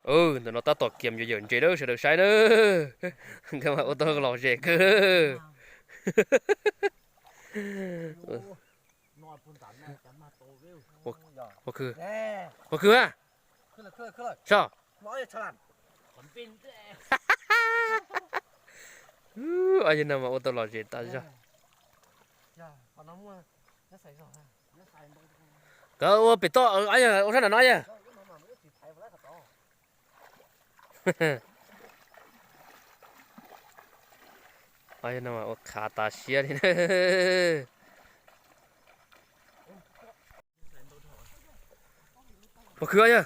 Ntawm no tab tom kiam yuav yawm ntses lawm sawv daws saib na. Nkawd mas ua tau lom zem kawg. Ua khw, ua khw a. Soj. Ob yawg no mas ua tau lom zem tas zog. Nkawd ua pem toj, ua sab nram no yog. Ob yawg no mas ua khav tas siab li na. Ua khw yog.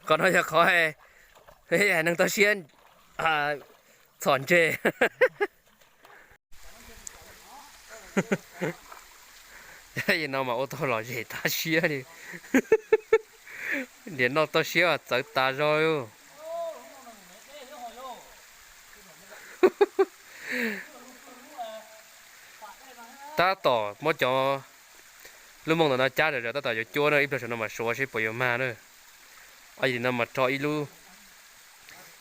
Qhov no yog qhov neeg toj siab txhom ntses. Yog no mas ua tau lom zem tas siab li. Niam no toj siab txawv tas zog li. Tab tom muab cov lub moos ntawm no cab zom zaws tab tom yuav cuab na, ib pliag saum no mas suav seb puas yuav mag na. Ob yawg tim no mas tso ib lub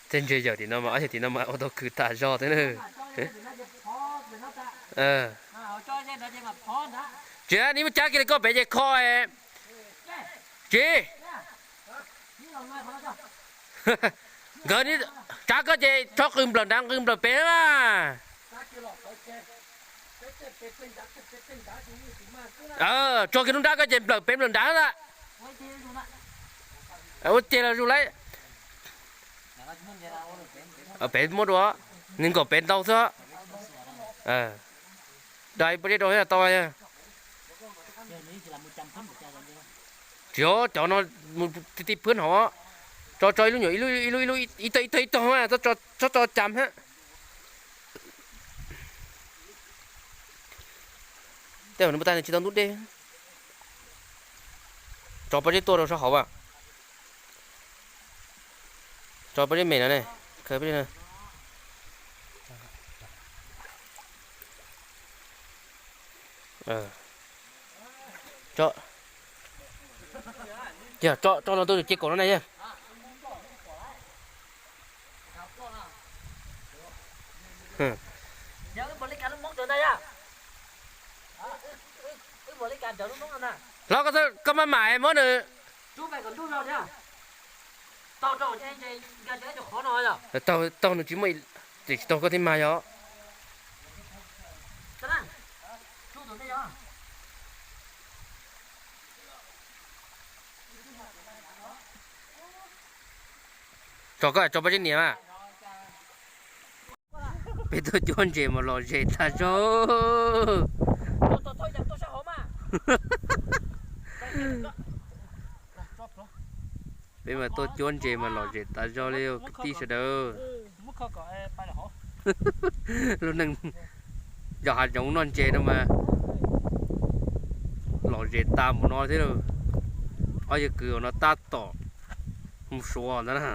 txij ntse yawm tim no mas ob yawg tim no mas ua tau khw tas zog thiab na. Tsis, neb muab cab kiag li koj pem ces kho. Tsis, nkawd tsav koj ces tso qws nplawm nrad qws nplawm pem na mas. Tso kiag lub nrab koj ces nplawm pem nplawm nrad na. Ua ceg los zus lawm. Pem muab dua, nws nkaum pem ntau xwb. Dai pob zeb rau thiab tau. Tsis, cov no mus ti ti phwb hauv. Tso tso ib lub nyuam ib lub ib lub ib lub ib tog ib tog ib tog mas txhob tso cam hab. Tej zaum nws mus tag nws tsis tau ntub dej. Tso pob zeb tuaj rau sab hauv as. Tso pob zeb me no ne. Tso no tuaj cia kaum no ne. Hlob, koj maj mam muab nws. Taug nws tsis muaj, tsis taug koj thiaj mag yog. Tso koj tso pob zeb niam mas. Peb tuaj cuab ntses mas lom zem tag zog. Peb mas tuaj cuab ntses mas lom zem tas zog li kwv tij sawv daws. Lub neej yos hav zoov noj ntses no mas lom zem tas npaum no thiab lauj. Ob yawg kwv no tab tom mus suav ntag na.